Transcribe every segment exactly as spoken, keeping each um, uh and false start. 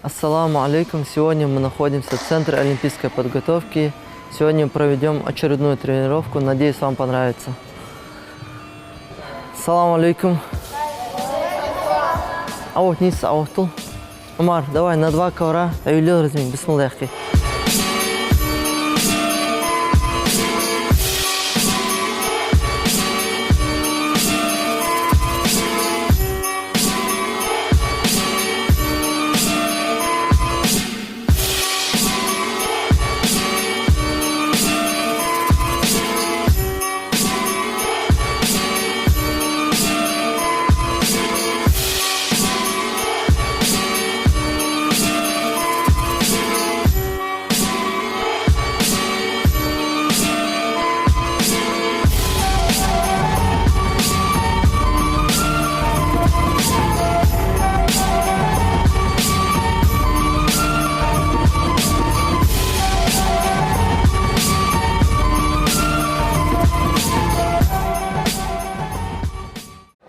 Ассаламу алейкум. Сегодня мы находимся в центре олимпийской подготовки. Сегодня мы проведём очередную тренировку. Надеюсь, вам понравится. Ассаламу алейкум. А вот низ, а вот тул. Умар, давай на два ковра, а Юлил разми, бисмилла яхи.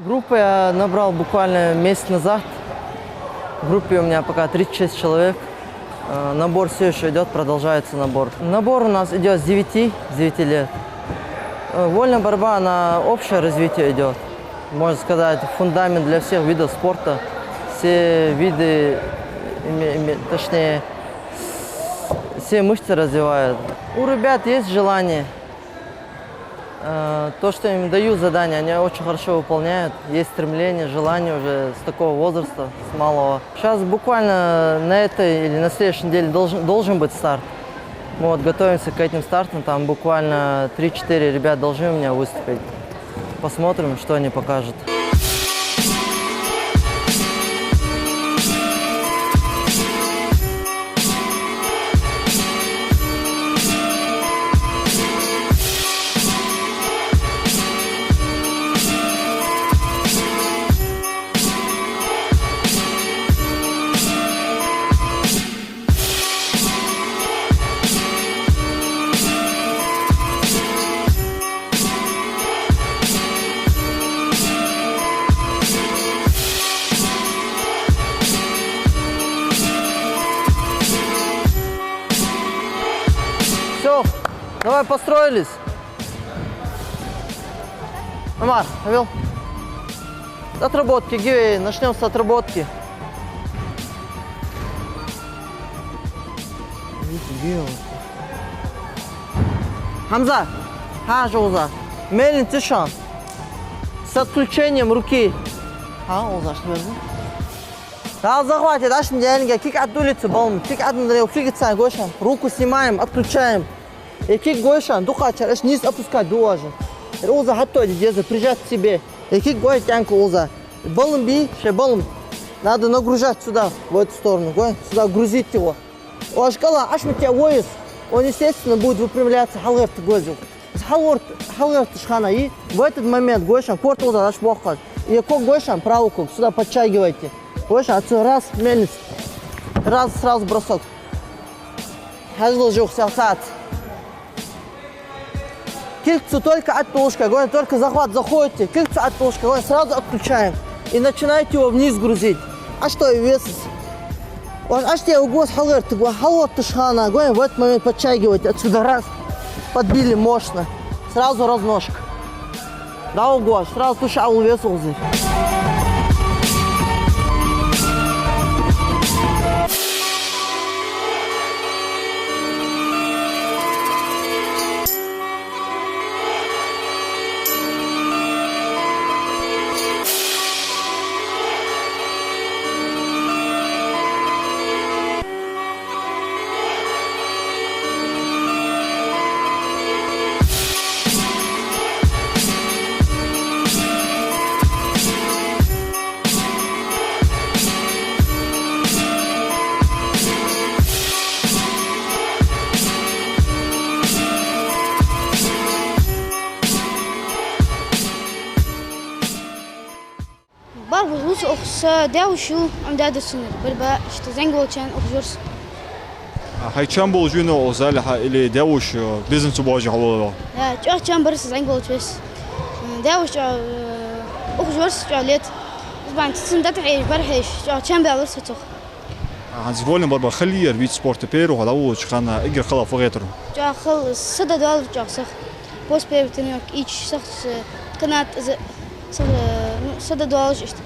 Группу я набрал буквально месяц назад. В группе у меня пока тридцать шесть человек. Э, набор всё ещё идёт, продолжается набор. Набор у нас идёт с девяти, с девяти лет. Э, вольная борьба, она общее развитие идёт. Можно сказать, фундамент для всех видов спорта. Все виды, име-, име-, точнее, с-, все мышцы развивают. У ребят есть желание. Э, то, что им даю задания, они очень хорошо выполняют. Есть стремление, желание уже с такого возраста, с малого. Щас буквально на этой или на следующей неделе должен, должен быть старт. Мы вот готовимся к этим стартам. Там буквально три-четыре ребят должны у меня выступить. Посмотрим, что они покажут. Всё, давай построились. Амар, Авел. С отработки, гивей, начнём с отработки. Хамза, хьажа укхаза. Мелин тиша. С отключением руки. Хьа, укхаза, что ли? Да, захватит, аш неделя, кик отдулится, бом. Кик отдулится, кик отдулится, Гоша. Руку снимаем, отключаем. Э, кик, Гоша, дукхачар, аш низ опускать ду уже. Руза хатто, деза, прижать к себе. Э, кик, Гоша, тянь-ка уза. Балум би, шей балум. Надо нагружать сюда, в эту сторону, Гоша, сюда грузить его. Оаш кӀала Ӏаш ма тӀа войс, он, естественно, будет выпрямляться, хьалгӀертаргва из. ХьалгӀерт-, хьалгӀерташ хана, и в этот момент, Гоша, корта уза Ӏаш боаккхаш. И ког, Гоша, правый ког, сюда подтягивайте. Гоша, отсюда раз, мельница. Раз, сразу бросок. Хьажал жух сел сац. Кулг цу только оттушка, Гоша, только захват заходите. Кулг цу оттушка, Гоша, сразу отключаем. И начинаете его вниз грузить. А что и вес? Он аш тӀа угос хьалгӀертаргва, хьалгӀерташ хана, Гоша, в этот момент подтягивайте. Отсюда раз. Подбили мощно. Сразу разножка. Да, Гоша, сразу туша аул вес узы. Бархьалца укх са даь-веший, ам дадасунар, барба, иштта зӀамига волча хана укх жорс. А хьай чам болаш вийнав укх зале хьа или даь-веший безам цу божа хьалволавелла? Я, чӀоагӀа чам бар са зӀамига волча вес. М, даь-веший чӀоагӀа, э, укх жорс чӀоагӀа лет. Из бан цун дата хьеш, бар хьеш, чӀоагӀа чам баьлар са цох. ХӀанз вольный борьба хала яр вид спорта, первый хьо дӀаволалуча хана эггара хала фу хетар? ЧӀоагӀа хала, са да доаллар чӀоагӀа сох. После первой тренировки ийча сох, с-, канат, с-, с-, ну, са да доаллаш иштта.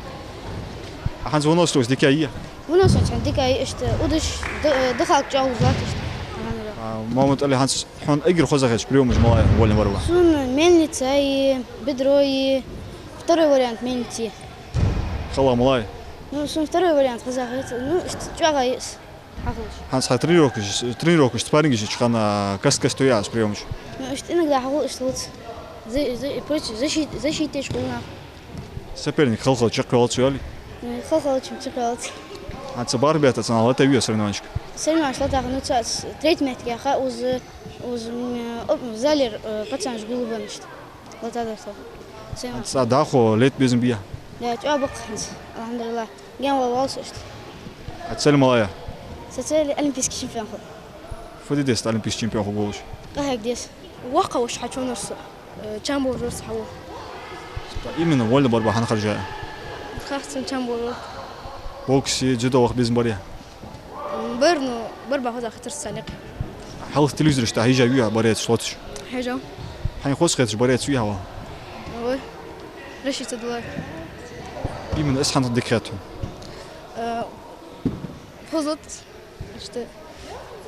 ХӀанз выносливость дика я? Выносливость хӀанз дика я иштта. Удаш, д-, дӀахалга чӀоагӀа луш латт иштта. АлхьамдулиллахӀ. А, Мухьаммад-Али, хӀанз хьона эггара хоза хеташ приёмаш малагӀа я вольный борьба? Сона мельница и бедро и второй вариант мельницы. Хала малагӀа я? Ну, сона второй вариант хоза хет. Ну, иштта чӀоагӀа я из. ХӀанз хьа тренировкаш, тренировкаш, спаррингаш йича хана каст-каста яц приёмаш? Ну, иштта иногда хьахул иштта луц. За-, за-, против защит-, защиташ хул нах. Соперник хала-хала чакхйоалац, йоалий? Ну, хала-хала чакхйоалац. ХӀанз цу бархӀ бетта цхьан латаве соревнованешка? Соревнованешка латаха, ну, цхьацца третий метте яха, уз, уз, м, оп, залера, э, пацанаш гулбенна иштта. Латадар со. Соревнованешка. ХӀанз цхьа дӀахо лета безам бий? Да, чӀоагӀа ба-кх хӀанз, алхьамдулиллахӀ. Ген вал валса иштта. А цель малагӀа я? Са цель олимпийски чемпион хул. Фу де деза олимпийски чемпион хургволаш? КъахӀегаш деза. Воккха волаш хьачувоалар со, э, чамбо волаш хьавоал. Именно вольный борьба хьанна хержа я? Харц сона чамбо волаш. Боксе, дзюдо ваха безам барий? М, бар, ну, борьба хоза хетар са никъ. Хьалха телевизора тӀа хьежавий борецаш лоацаш? Хьежав. Хьайна хоза хеташ борец вий хьа? Ой. Рашид Садулаев. Именно из хьанна дика хет хьона? Э, хоза латт. Иштта.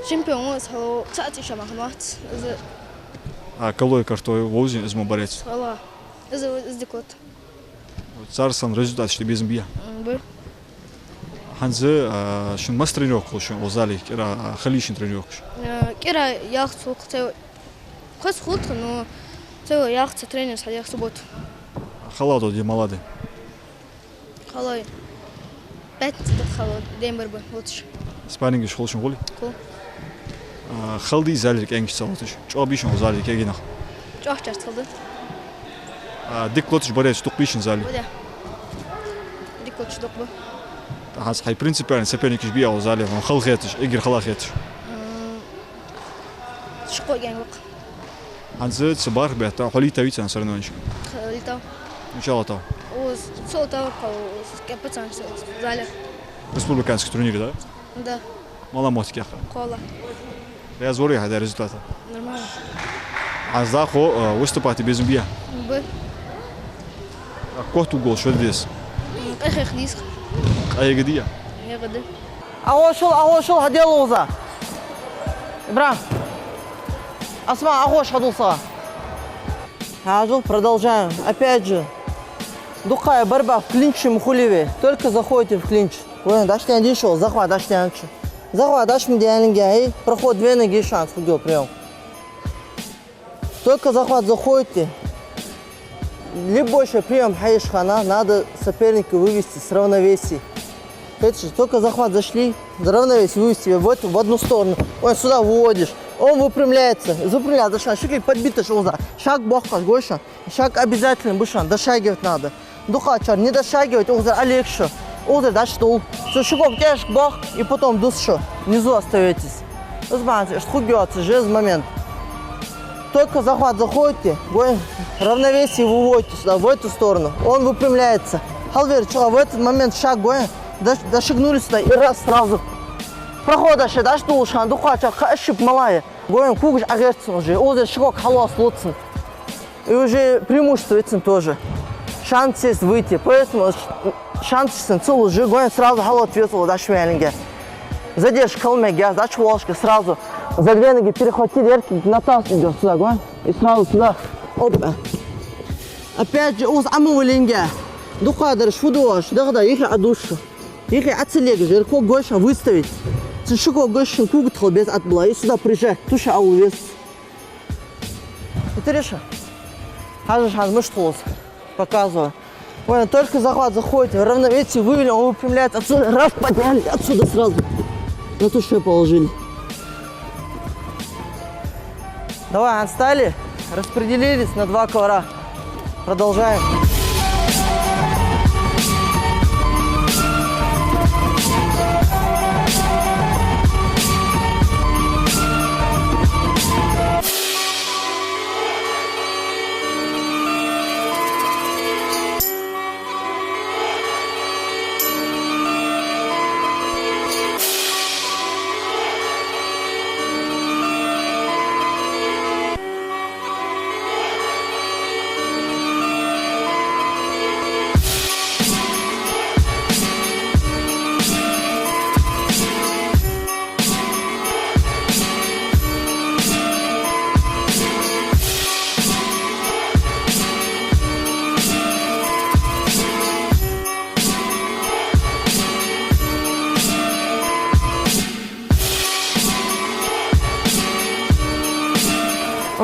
Чемпион ва из, хьо цаӀ тӀа иша махана вац. Из. А, калой, картой вовзий из мо борец? Хала. Из, из дика латт. Цар санна результат иштта безам бий? М, ба. ХӀанз, а, шун масса тренировка хул шун укх зале, кӀира, а, хала йий шун тренировкаш? Э, кӀира ялх цул кхы цо, кхы цо хул тха, ну, цо ялх цхьа тренер хьадаьх субботу. Хала дола ди малагӀа да? Хала. Пятница да хала, дем бар ба, лоацаш. Спаррингаш хул шун гӀоле? Хул. А, хала дий залера кӀаьнкашца лоацаш? ЧӀоагӀа бий шун залера кӀегий нах? ЧӀоагӀа чарца хала да. А, дика лоацаш борецаш дукха бий шун зале? Ба, да. Дика лоацаш дукха ба. ТӀаккха хьа принципиальни соперникаш бий укх зале, хьона хала хеташ, эггара хала хеташ? М, ши-кхо кӀаьнк ба-кх. ХӀанз цу бархӀ бетта хьо летавий цхьан соревнованешка? Летав. Мича летав? Уз, цу летав, кхо, уз, кепа цхьан зале. Республикански турнир, да? Да. МалагӀа моттиг яьккхай? КхоалагӀа. Раьза варий хьа даь результата? Нормально. ХӀанз дӀахо, э, выступать де безам бий? Ба. А, котвугаш фу де деза? М, къахьега деза. Къахьега дий? ХӀега да. Ӏоховшал, Ӏоховшал, хьадел укхаза. Ибрахьим. Осман, Ӏоховша хьадувла сога. Хьажал, продолжаем. Опять же, дукха борьба в клинче ма хулий вай. Только заходите в клинч. Вай, дӀаштен дийшал, захват дӀаштен чу. Захват дӀаш ма де аьнна, эй, проход две ноги, шанс, футбол приём. Только захват заходите. Любой шоай приём хьаеш хана, надо соперника вывести с равновесия. Кхеташ, только захват зашли, с равновесия вывести в эту, в одну сторону. Он сюда выводишь, он выпрямляется. Выпрямляется, дошан шуки подбиташ укхаза. Шаг боаккхаш, гой шоана. Шаг обязательно ба шоана, дошагивать надо. ДукхагӀчар не дошагивать, укхазара Олег шу. Укхазара дӀаш дул. Цу шугах тяжко бах, и потом дус шу. Внизу остаётесь. Из бахьанца иштта хургйоацаш я из момент. Только захват заходите, гой, равновесие выводите сюда, в эту сторону. Он выпрямляется. Хьалвер чугӀа в этот момент шаг, гой, дош-, дошагнули сюда, и раз сразу. Прохода ше дӀаш дулаш хана, дукхагӀчар кхы ошибка малагӀа я. Гой, когаш Ӏогерз цун уже, укхазара шугах хьалоацалу цун. И уже преимущество я цун тоже. Шанс есть выйти. Поэтому ш-, шанс цун ца луш, гой, сразу хьалотта везалу дӀаш ваьннга. Задержка хила мегаргьяц, дӀачувоалашка сразу. За две ноги перехватили, эркий натас идёт сюда, гой. И сразу сюда. Опа. Опять же, укхаза Ӏо ма валинга. ДукхагӀдараш фу ду оаш, дагӀа да, юххе Ӏодувш. Юххе Ӏо ца легаш, ер ког, гой шоана, выставить. Цу ши кога, гой шоана, когаш тхал беза атбала. И сюда прижать, туша Ӏову вес. Интересно. Хьажал хӀанз мишта хул из. Показываю. Вон, только захват заходите, в равновесие вывели, он выпрямляется. Отсюда раз подняли, отсюда сразу. На ту шею положили. Давай, отстали, распределились на два ковра. Продолжаем.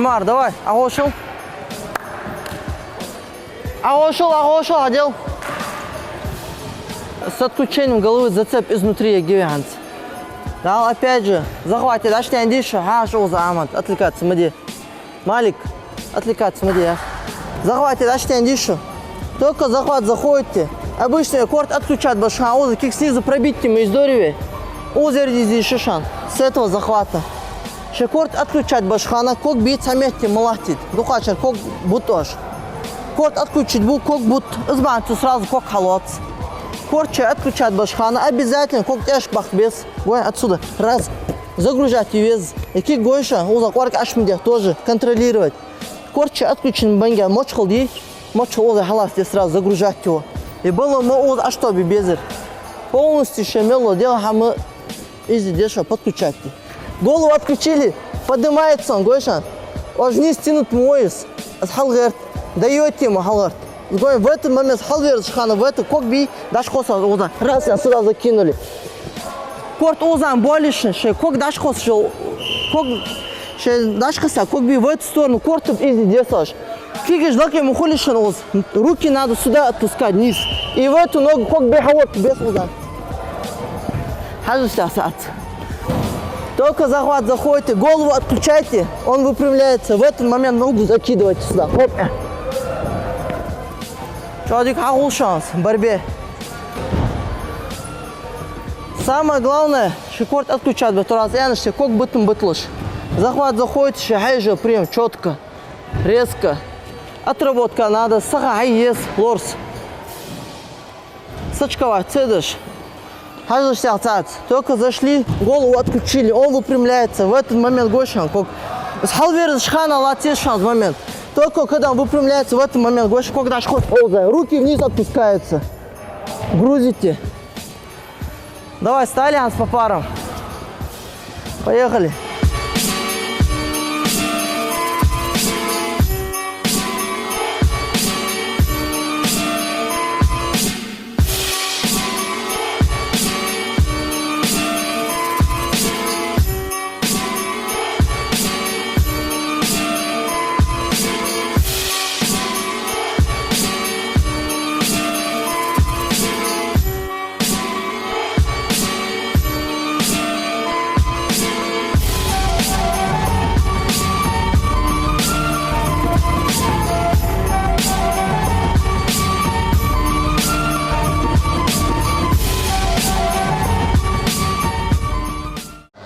Амар, давай, ӀогӀошал. ӀогӀошал, ӀогӀошал, хьадел. С отключением головы зацеп изнутри ергья вай хӀанз. Дал, опять же, захвате дӀаштен дийша, хьаша укхаза, Ахьмад, отвлекаться ма де. Малик, отвлекаться ма де, я. Захвате дӀаштен дийша. Только захват заходите. Обычно корт отключать беш хана укхаза кик снизу пробить ма из дори вай. Укхаза ер дийша шоана. С этого захвата. Шоай корт отключать беш хана ког бий цхьан метте ма латтийта. Дукхачар ког бутт оаш. Корт отключить бу, ког бутт. Из бахьан цо сразу ког хьалоац. Корт шоай отключать беш хана обязательно ког тӀехьашка баккха беза. Гой отсюда. Раз. Загружать е веза. И кик гой шоана, укхаза кӀоарга Ӏаш ма де, тоже контролировать. Корт шоай отключен баьнга мочхал дий, мочхал укхаза хьалаца де сразу загружать е. И баллон ма укхаза Ӏаш тоабе безар. Полностью шоай мел дола дегӀ хӀама из де шоана подключать де. Голову отключили, поднимается он, гой шоана. Оаш вниз тянуть ма войс, из хьалгӀерт, даёте ему хьалгӀерт. Гой, в этот момент хьалверзача хана, в этот ког бий, дӀахосса укхаза. Раз, я сюда закинули. Корт укхаза болешан, шоай ког дӀахосса, ког шоай дӀахосса, ког бий в эту сторону, корта из де соаш. Кигаш лакхе ма хулешан укхаза. Руки надо сюда отпускать, вниз. И в эту ногу ког бий хьалгӀерт беза укхаза. Хьажал, СаӀад. Только захват заходите, голову отключайте, он выпрямляется. В этот момент ногу закидывайте сюда. Хоп. ЧӀоагӀа дика хьагулшанс, барбе. Самое главное, шоай корт отключать бе, турас энаш, шоай ког бутт ма битлаш. Захват заходите, шоай хьежа приём чётко, резко. Отработка надо, саха хьай еза, лорс. Сачкавать ца деш. Хьажал, СаӀад. Только зашли, голову отключили, он выпрямляется. В этот момент гой шоана ког. Из хьалверзача хана лаца еза шоана из момент. Только когда он выпрямляется, в этот момент гой шоана ког дӀахосса укхаза. Руки вниз отпускаются. Грузите. Давай, стали хӀанз по парам. Поехали.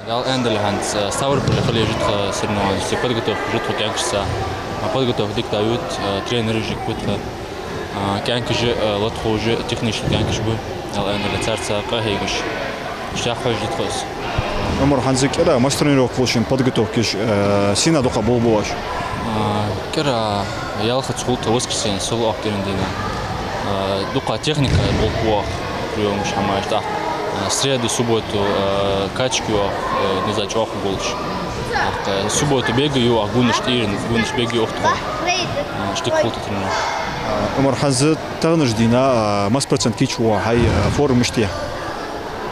Дала аьннадале, хӀанз, э, Ставрополе хила еза тха соревнованеш, подготовка еза тха кӀаьнкашца. А подготовка дика дӀайоагӀа, э, тренераш дика ба тха. А, кӀаьнкаш а, э, лоаттаеш а, технически кӀаьнкаш ба, Дала аьннадале, царца къахьегаш. Иштта хьожаш да тхо из. Ӏумар, хӀанз кӀира масса тренировка хул шун, подготовкаш, э, сенна дукха болх бу оаш? А, кӀира ялхаца хул тха воскресенье, сел оаха кӀирандийнахьа. А, дукха техника болх бу оаха, приёмаш, хӀамаш тӀа. А, среду, субботу, а, качки оаха, а, низа чӀоагӀа гулдеш. ТӀаккха, а, субботу бег ю оаха, гонаш тӀера, гонаш бег ю оаха тхо. А, иштта хул тха тренировка. А, Ӏумар, хӀанз таханарча дийнахьа, а, масса процент кийча ва хьо, хьай, а, форма мишта я?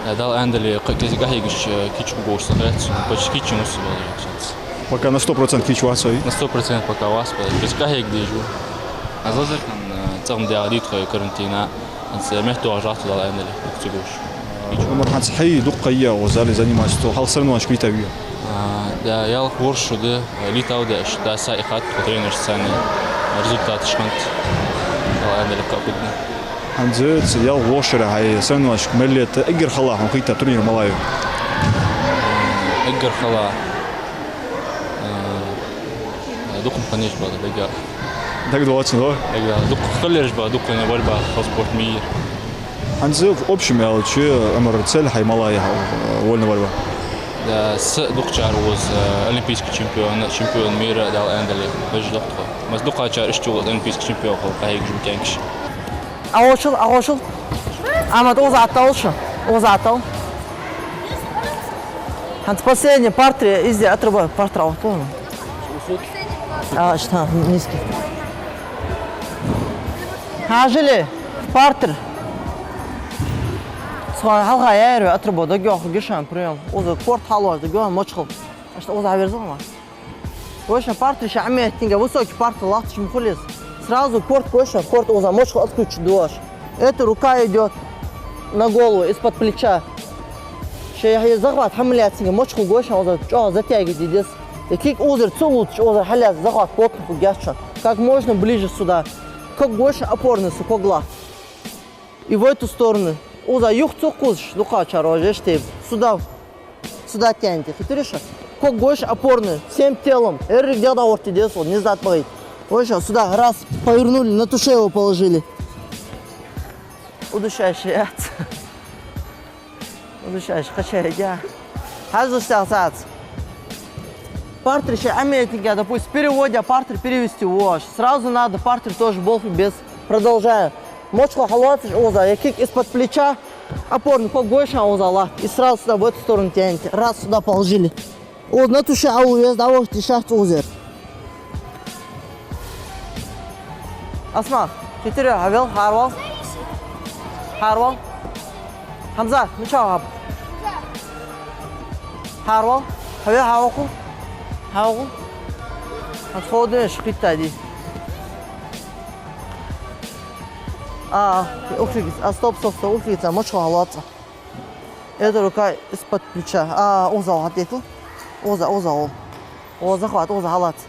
Э, Дала аьннадале, кхы кӀезига къахьегаш, э, кийча хургволаш са хет сона, почти кийча ма ва со, бала яхача. Пока на сто процент кийча вац хьо? На сто процент пока вац, бала, кӀезига къахьега дезаш ва. Аз лазархан, э, цӀагӀа ма даьгӀа дий тхо карантина, хӀанз, э, меттавагӀаш вац, Дала аьннадале, дукха ца гуш. Ӏумар, хӀанз хьай дукха ха я укх зале заниматься, хьо хьалха соревнованешка летавий? А, да, ялх-ворхӀ шу да, э, летав деш, да, са ихат, тхо тренерашца цхьана результаташ хиннад, Дала аьннадале, кхы а хургда. ХӀанз цу ялх-ворхӀ шера хьай соревнованешка мел лета эггара хала хьона хеташ турнир малагӀа я? Эггара хала. Э, дукха ма хиннай уж, бала, дагадоагӀа. ДагадоагӀац, но? Дага, дукха хала ераш ба, дукха борьба, хала спорт мийя. ХӀанз в общем аьлча, Ӏумар, цель хьай малагӀа я, э, вольная борьба? Да, са дукхачар укхаза, э, олимпийски чемпион, чемпион мира, Дала аьннадале, хьожаш да тхо. Масса дукхачар иштта укхаза олимпийски чемпион хила къахьегаш ба кӀаьнкаш. Ӏовшал, Ӏовшал. Ахьмад, укхаза Ӏотта шу, укхаза Ӏотта. ХӀанз последний партер, из де отрабатывай, партер Ӏотта. А, что, низкий. Хьажал, партер. Схо хьалха яр, отрабатывай, дагайоахаргья шоана приём. Укхаза корт хьалвоаш, дагайоахаргья мочхал. Иштта укхаза хьаверза хьо. Гошан, партер ше Ӏометтинге, высокий партер латташ ма хулаш. Сразу корт, гошан, корт укхаза мочхал откручивать ду оаш. Эта рука идёт на голову, из-под плеча. Шоай хье захват хьа ма лаьцинге, мочхал, гошан, укхаза чӀоагӀа затягивать де деза. Е кулг укхазара ца лувцаш, укхазара хьалаьца захват плотно хургьяц шун. Как можно ближе сюда. Ког, гошан, опорный са ког латт. И в эту сторону. Укхаза юха ца кхувсаш, дукхачар ожеш тейп. Сюда. Сюда тяньте. Хетарий шо? Ког, гошан, опорный. Всем телом. Эрриг дегӀ дӀагӀорта деза, вот, не сдать бахийта. Гошан, сюда. Раз. Повернули, на туше его положили. Удушающий яц. Удушающий качает, я. Хьажал, сел цац. Партер ше Ӏометтинге, допустим, в переводе партер перевести вож. Сразу надо партер тоже болх бе беза. Продолжаем. Мочхал хьалоацаш укхаза, е кулг из-под плеча, опорный ког, гошан, укхаза латт. И сразу сюда, в эту сторону тяньте. Раз, сюда положили. Укхаза на туше Ӏову веза, дӀавахийта шахьца укхазара. Асма, хетарий, хьавел, хьарвал. Хьарвал. Хьамзат, мича вахав? Хьарвал. Хьавел, хьавоккхал. Хьавоккхал. Хьан сходнеш хиттади. А, ухригис, а, стоп, стоп, стоп, ухригис, а, мочхал хьалоаца. Эта рука из-под плеча. А, укхаза хьатӀаэтал. Укхаза, укхаза. О, захват, укхаза хьалаца.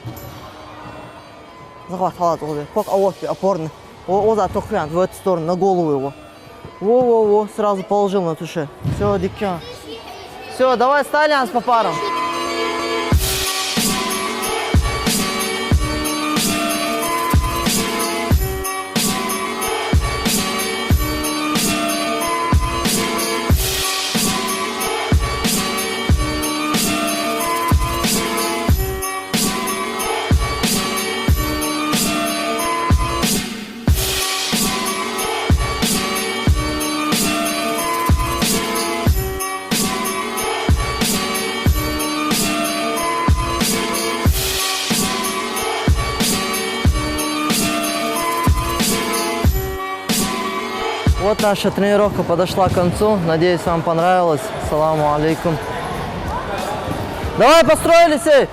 Захват хьалаца укхаза. Ког а вот, опорный. О, укхаза тоххьян, в эту сторону, на голову его. Во, во, во, сразу положил на туше. Всё, дика. Всё, давай, стали по парам. Вот наша тренировка подошла к концу. Надеюсь, вам понравилось. Саламу алейкум. Давай, построились, эй!